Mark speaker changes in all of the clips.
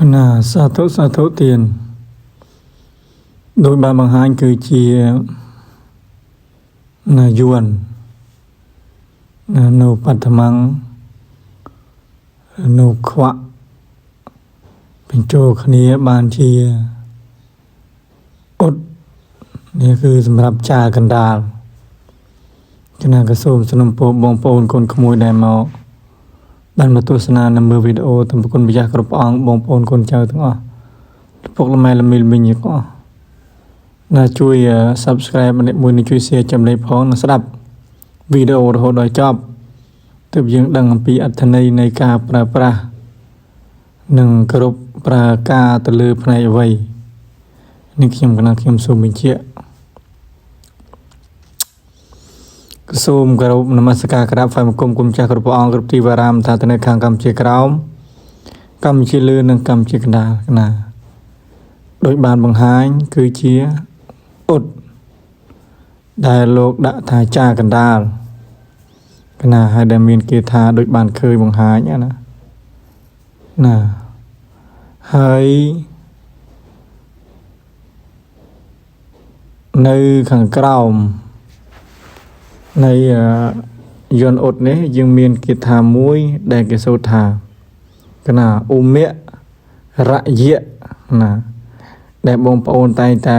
Speaker 1: ណាសាធុសាធុទានដោយបានបង្ហាញគឺជាណាយួនណានៅបឋមੰនៅខ្វាក់បញ្ចូលគ្នាបានជាអ៊ុតនេះគឺសម្រាប់ចាកណ្ដាលគណៈក៏សូមសំណូមពរបងប្អូនកូនក្មួយដែលមកបានមកទស្សនានិងមើលវីដេអូទាំងប្រគុណម្ចាស់គ្រប់អង្គបងប្អូនកូនចៅទាំងអស់ឪពុកល្ម៉ែល្មីល្មីញទាំងអស់ណាជួយ Subscribe ម្នាក់មួយនិងជួយ Share ចម្លែកផងនិងស្ដាប់វីដេអូរហូតដល់ចប់ទើបយើងដឹងអំពីអត្ថន័យនៃការប្រើប្រាស់និងគ្រប់ប្រើការទៅលើផ្នែកអ្វីនេះខ្ញុំកណាខ្ញុំសូមបញ្ជាក់ក៏សូមគោរពនមស្ការក្រាបថ្វាយបង្គំគុណចាស់គ្រប់ព្រះអង្គគ្រប់ទីវរាមថាទៅនៅខាងកម្ពុជាក្រោមកម្ពុជាលើនិងកម្ពុជាកណ្ដាលកណាដោយបានបង្ហាញគឺជាអ៊ុតដែលលោកដាក់ថាចាកណ្ដាលកណាហើយដែលមានគេថាដោយបានឃើញបង្ហាញណាណាហើយនៅខាងក្រោមនៃយន្តអ៊ុតនេះយើងមានគាថាមួយដែលគេសូត្រថាកណាឧមៈរយៈណាដែលបងប្អូនតែងតែ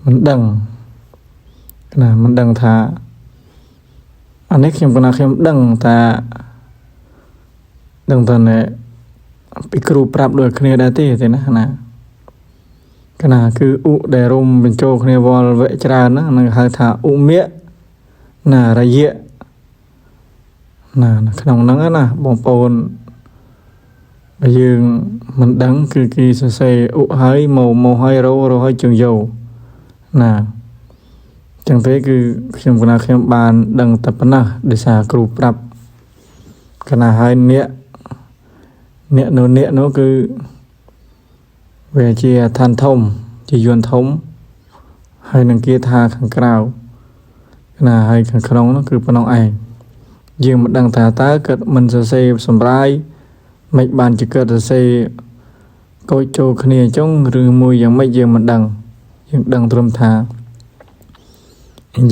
Speaker 1: មិនដឹងកណាមិនដឹងថាអានេះខ្ញុំកណាខ្ញុំដឹងថាដឹងថាណែពីគ្រូប្រាប់ដូចគ្នាដែរទេទេណាណាកណាគឺឧដែលរុំបញ្ចូលគ្នាវល់វៈច្រើនហ្នឹងនឹងហៅថាឧមៈណារយៈណាក្នុងហ្នឹងណាបងប្អូនបើយើងមិនដឹងគឺគេសរសេរឧហើយមកមកហើយរោរោហើយជើងយោណាចឹងទេគឺខ្ញុំកណាខ្ញុំបានដឹងតែប៉ុណ្ណោះដោយសារគ្រូប្រាប់កណាហើយអ្នកអ្នកនោះអ្នកនោះគឺវាជាឋានធំជាយន្តធំហើយនឹងគេថាខាងក្រៅណាហើយខាងក្នុងនោះគឺប៉ុណ្ណោះឯងយើងមិនដឹងថាតើគាត់មិនសរសេរសម្រាយមិនបានជាគាត់សរសេរកូចចូលគ្នាអញ្ចឹងឬមួយយ៉ាងម៉េចយើងមិនដឹងយើងដឹងត្រឹមថា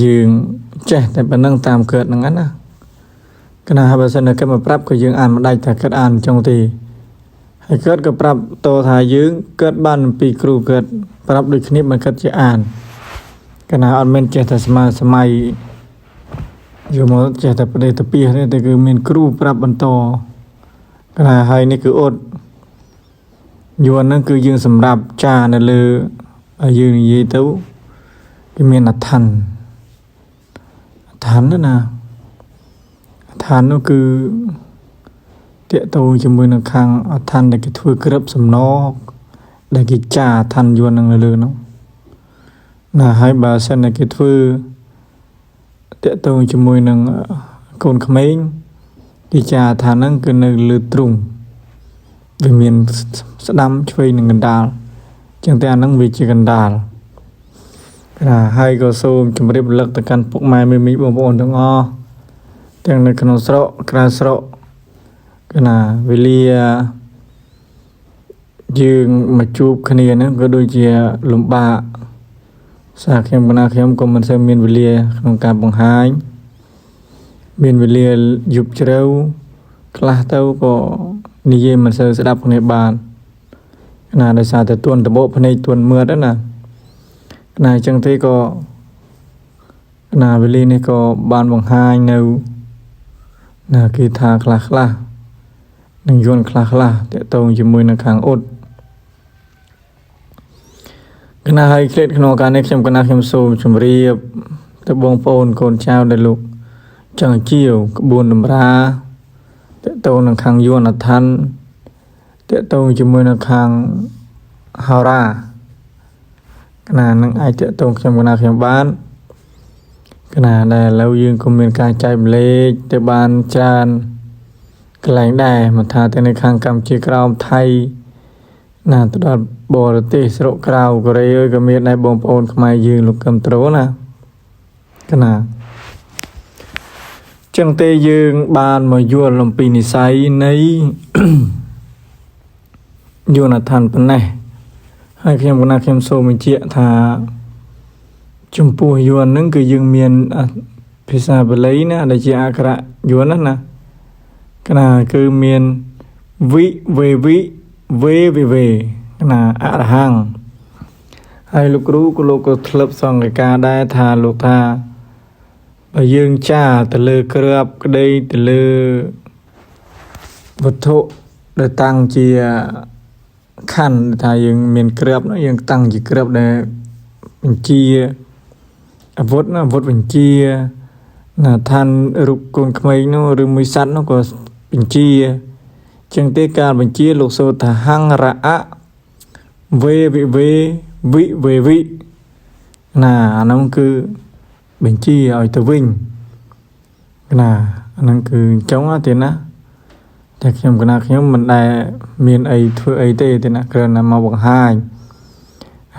Speaker 1: យើងចេះតែប៉ុណ្ណឹងតាមកើតហ្នឹងណាកណាហើយបើសិនតែគាត់មកប្រាប់ក៏យើងអានមិនដាច់ថាគាត់អានអញ្ចឹងទេហើយគាត់ក៏ប្រាប់តថាយើងគាត់បានអំពីគ្រូគាត់ប្រាប់ដូចគ្នាមិនគាត់ជាអានកណាអត់មែនចេះតែស្មើសម័យយកមកចេះតែប្រទេសតាពីនេះតែគឺមានគ្រូប្រាប់បន្តកណាហើយនេះគឺអត់យួនហ្នឹងគឺយើងសម្រាប់ចានៅលើយើងនិយាយទៅគេមានអឋានអឋានណាអឋាននោះគឺតាកតងជាមួយនឹងខាងអឋានដែលគេធ្វើក្រឹបសំណដែលគេចាអឋានយួននឹងនៅលើនោះណាហើយបើសិនតែគេធ្វើតាកតងជាមួយនឹងកូនក្មេងគេចាអឋានហ្នឹងគឺនៅលើទ្រុងវាមានស្ដាំឆ្វេងនិងកណ្ដាលចឹងតែអាហ្នឹងវាជាកណ្ដាលណាហើយក៏សូមជម្រាបរលឹកទៅកាន់ពុកម៉ែមីមីបងប្អូនទាំងអស់ទាំងនៅក្នុងស្រុកក្រៅស្រុកកណាវេលាយើងមកជួបគ្នាហ្នឹងក៏ដូចជាលំបាកសារខ្ញុំកណាខ្ញុំក៏មិនសូវមានវេលាក្នុងការបង្ហាញមានវេលាយប់ជ្រៅខ្លះទៅក៏និយាយមិនសូវស្ដាប់គ្នាបានណាដោយសារតែទួនតបោភ្នែកទួនມືតណាណាអញ្ចឹងទេក៏ណាវេលានេះក៏បានបង្ហាញនៅណាគេថាខ្លះខ្លះនឹងយន្តខ្លះខ្លះតកតងជាមួយនឹងខាងអ៊ុតកណាហើយឃ្លាតក្នុងការនេះខ្ញុំកណាខ្ញុំសូមជម្រាបទៅបងប្អូនកូនចៅដែលលោកចង់ជាវក្បួនតម្រាតកតងនឹងខាងយន្តអឋានតកតងជាមួយនឹងខាងហោរាកណានឹងអាចតកតងខ្ញុំកណាខ្ញុំបានកណាដែលឥឡូវយើងក៏មានការចែកម្លែកទៅបានច្រើនកន្លែងដែរមិនថាទៅនៅខាងកម្ពុជាក្រោមថៃណាទៅដល់បរទេសស្រុកក្រៅកូរ៉េអើយក៏មានដែរបងប្អូនខ្មែរយើងលោកកឹមត្រូណាកណាចឹងទេយើងបានមកយល់អំពីនិស័យនៃ យួនអដ្ឋានប៉ុណ្ណេះហើយខ្ញុំកណាខ្ញុំសូមបញ្ជាក់ថាចំពោះយួនហ្នឹងគឺយើងមានភាសាបាលីណាដែលជាអក្ខរៈយួនណាណាកណាគឺមានវិវេវិវេវិវេកណាអរហង្គហើយលោកគ្រូក៏លោកក៏ធ្លាប់សង្កេតការដែរថាលោកថាបើយើងចាទៅលើក្របក្តីទៅលើវត្ថុដែលតាំងជាខណ្ឌថាយើងមានក្របនោះយើងតាំងជាក្របដែលបញ្ជាអាវុធណាអាវុធបញ្ជាណាឋានរូបកូនក្មេងនោះឬមួយសត្វនោះក៏បញ្ជាចឹងទេការបញ្ជាលោកសូត្រថាហង្រៈវេវិវេវិវេវិណាអានោះគឺបញ្ជាឲ្យទៅវិញណាអាហ្នឹងគឺអញ្ចឹងទេណាតែខ្ញុំកណាខ្ញុំមិនដែលមានអីធ្វើអីទេទេណាគ្រាន់តែមកបង្ហាញ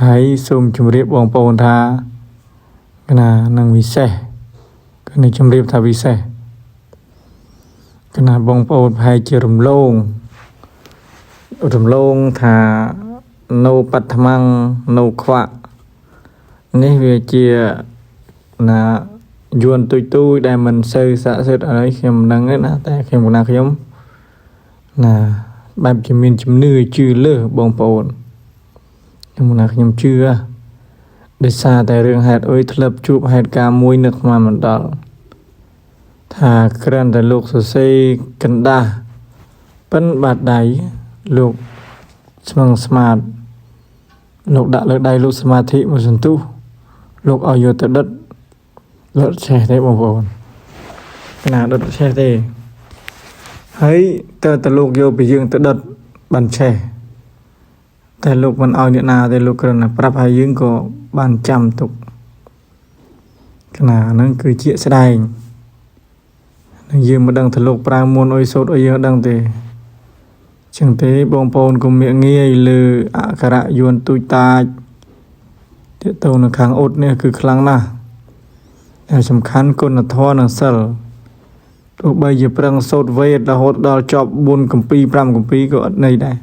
Speaker 1: ហើយសូមជម្រាបបងប្អូនថាកណានឹងវិសេសគឺនេះជម្រាបថាវិសេសកណាបងប្អូនប្រហែលជារំលងរំលងថានៅបឋមੰនៅខ្វាក់នេះវាជាណាយួនទុយទុយដែលមិនសូវស័ក្តិសិទ្ធិអីខ្ញុំមិនដឹងទេណាតែខ្ញុំកណាខ្ញុំណាបែបជាមានជំនឿជឿលើសបងប្អូនខ្ញុំណាខ្ញុំជឿដោយសារតែរឿងហេតុអុយធ្លាប់ជួបហេតុការណ៍មួយនឹកស្មានមិនដល់ថាគ្រាន់តែលោកសរសេរកណ្ដាស់ប៉ិនបាតដៃលោកស្មឹងស្មាតលោកដាក់លើដៃលោកសមាធិមួយសន្ទុះលោកឲ្យយកទៅដុតដុតឆេះទេបងប្អូនកណាដុតឆេះទេហើយតើតើលោកយកពីយើងទៅដុតបានឆេះតែលោកមិនឲ្យអ្នកណាទេលោកគ្រាន់តែប្រាប់ឲ្យយើងក៏បានចាំទុកកណាហ្នឹងគឺជាស្ដែងនឹងយើងមិនដឹងថាលោកប្រើមុនអុយសូត្រអុយយើងដឹងទេចឹងទេបងប្អូនកុំមាក់ងាយលើអក្ខរៈយួនទូចតាចទាក់ទងនៅខាងអ៊ុតនេះគឺខ្លាំងណាស់តែសំខាន់គុណធម៌និងសិលទោះបីជាប្រឹងសូត្រវេទរហូតដល់ចប់4កម្ពី5កម្ពីក៏អត់ន័យដែរ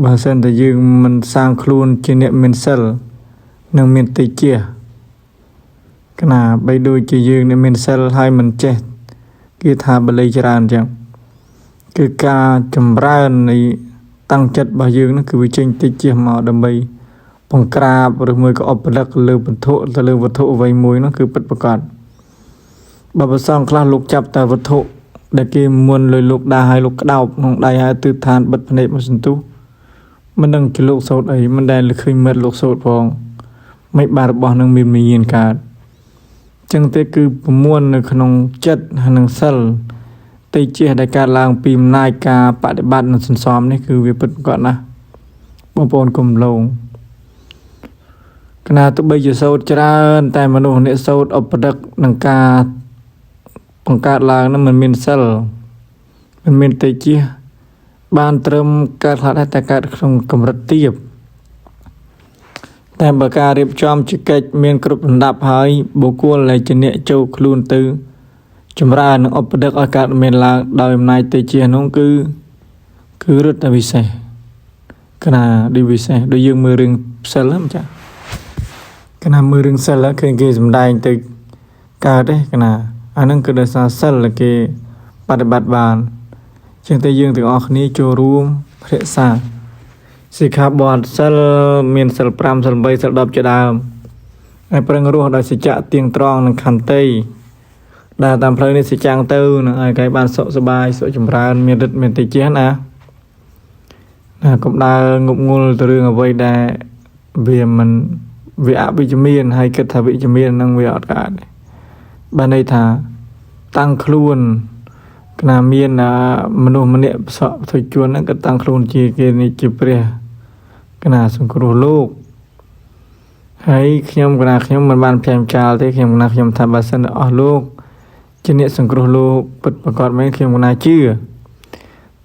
Speaker 1: បើសិនតែយើងមិនសាងខ្លួនជាអ្នកមានសិលនិងមានតិចកណាបីដូចជាយើងអ្នកមានសិលហើយមិនចេះគេថាបាលីច្រើនអញ្ចឹងគឺការចម្រើននៃតាំងចិត្តរបស់យើងនោះគឺវាចេញតិចមកដើម្បីបង្ក្រាបឬមួយក៏អបលឹកលើវត្ថុទៅលើវត្ថុអ្វីមួយនោះគឺពិតប្រាកដបើប្រសងខ្លះលោកចាប់តែវត្ថុដែលគេមុនលុយលោកដាឲ្យលោកក្តោបក្នុងដៃហើយទិដ្ឋានបិទភ្នែកមួយសន្ទុះមិនដឹងជាលោកសោតអីមិនដែលឃើញមិត្តលោកសោតផងមិនបានរបស់នឹងមានវិញ្ញាណកើតចឹងទេគឺប្រមួននៅក្នុងចិត្តហើយនឹងសិលតិចដែលកើតឡើងពីអំណាចការបដិបត្តិនិងសន្សំនេះគឺវាពិតប្រាកដណាស់បងប្អូនកុំលងកណាទោះបីជាសោតច្រើនតែមនុស្សអ្នកសោតឧបដឹកនឹងការបង្កើតឡើងនឹងមិនមានសិលមិនមានតិចបានត្រឹមកើតខ្លះដែរតែកើតក្នុងកម្រិតទាបតែបើការរៀបចំជាកិច្ចមានគ្រប់លំដាប់ហើយបុគ្គលដែលជាអ្នកចូលខ្លួនទៅចម្រើននិងឧបដឹកឲ្យកើតមានឡើងដោយអំណាចតិចនោះគឺរឹតតែពិសេសកណាដូចពិសេសដូចយើងមើលរឿងសិលហ្នឹងចាកណាមើលរឿងសិលឃើញគេសម្ដែងទៅកើតទេកណាអាហ្នឹងគឺដោយសារសិលដែលគេបដិបត្តិបានចឹងតែយើងទាំងអស់គ្នាចូលរួមរក្សាសិក្ខាបទសិលមានសិល5សិល8សិល10ជាដើមហើយប្រឹងរស់ដោយសច្ចៈទៀងត្រង់និងខន្តីដែលតាមផ្លូវនេះសច្ចាំងទៅនឹងឲ្យគេបានសុខសប្បាយសុខចម្រើនមានរិទ្ធមានតិចណាណាកុំដើរងប់ងល់ទៅរឿងអ្វីដែលវាមិនវាអវិជ្ជមានហើយគិតថាវិជ្ជមាននឹងវាអត់កើតបានន័យថាតាំងខ្លួនកណាមានមនុស្សម្នាក់សក់ផ្ទុយជួនហ្នឹងក៏តាំងខ្លួនជាគេនេះជាព្រះកណាសង្គ្រោះលោកហើយខ្ញុំកណាខ្ញុំមិនបានផ្សាយចាលទេខ្ញុំកណាខ្ញុំថាបើសិនអស់លោកជាអ្នកសង្គ្រោះលោកពិតប្រាកដមែនខ្ញុំកណាជឿ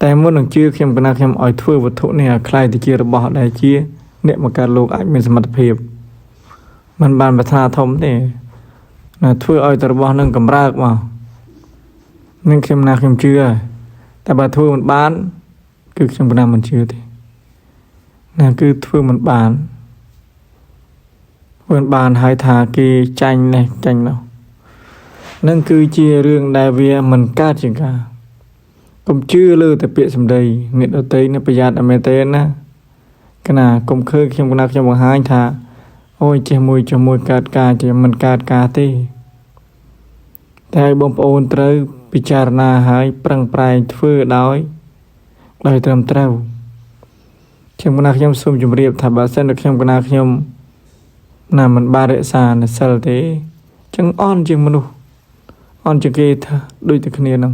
Speaker 1: តែមុននឹងជឿខ្ញុំកណាខ្ញុំឲ្យធ្វើវត្ថុនេះឲ្យក្លាយទៅជារបស់ដែលជាអ្នកបង្កើតលោកអាចមានសមត្ថភាពមិនបានប្រាថ្នាធំទេណាធ្វើឲ្យតែរបស់នឹងកម្រើកមកនឹងខ្ញុំណាខ្ញុំជឿតែបើធ្វើមិនបានគឺខ្ញុំកណាមិនជឿទេ ណាគឺធ្វើមិនបានធ្វើមិនបានហើយថាគេចាញ់នេះចាញ់នោះនឹងគឺជារឿងដែលវាមិនកើតជាការកុំជឿលើតែពាក្យសម្ដីអ្នកដទៃនេះប្រយ័ត្នឲ្យមែនទេណាកណាកុំឃើញខ្ញុំកណាខ្ញុំបង្ហាញថាអូយចេះមួយចេះមួយកើតការចេះមិនកើតការទេតែឲ្យបងប្អូនត្រូវពិចារណាហើយប្រឹងប្រែងធ្វើដោយដោយត្រឹមត្រូវខ្ញុំកណាខ្ញុំសូមជម្រាបថាបើសិនតែខ្ញុំកណាខ្ញុំណាមិនបានរក្សានៅសិលទេចឹងអន់ជាងមនុស្សអន់ជាងគេថាដូចតែគ្នាហ្នឹង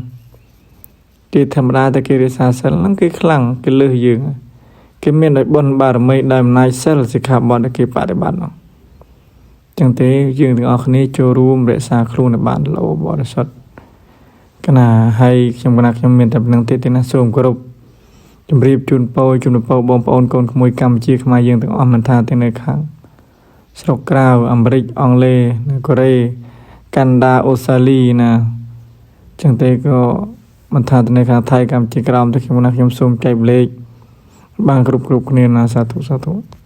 Speaker 1: គេធម្មតាតែគេរក្សាសិលហ្នឹងគេខ្លាំងគេលើសយើងគេមានដោយបុណ្យបារមីដោយអំណាចសិលសិក្ខាបទដែលគេបដិបត្តិហ្នឹងចឹងទេយើងទាំងអស់គ្នាចូលរួមរក្សាខ្លួនឲ្យបានល្អបរិសុទ្ធកណាហើយខ្ញុំកណាខ្ញុំមានតែប៉ុណ្្នឹងទេទេណាសូមគោរពជម្រាបជូនពរជូនពរបងប្អូនកូនក្មួយកម្ពុជាខ្មែរយើងទាំងអស់មិនថាទាំងនៅខាងស្រុកក្រៅអាមេរិកអង់គ្លេសកូរ៉េកាណាដាអូស្ត្រាលីណាចឹងទេក៏មិនថាទាំងនៅខាងថៃកម្ពុជាក្រោមទេខ្ញុំណាខ្ញុំសូមចែករំលែកបានគ្រប់គ្រប់គ្នាណាសាធុសាធុ។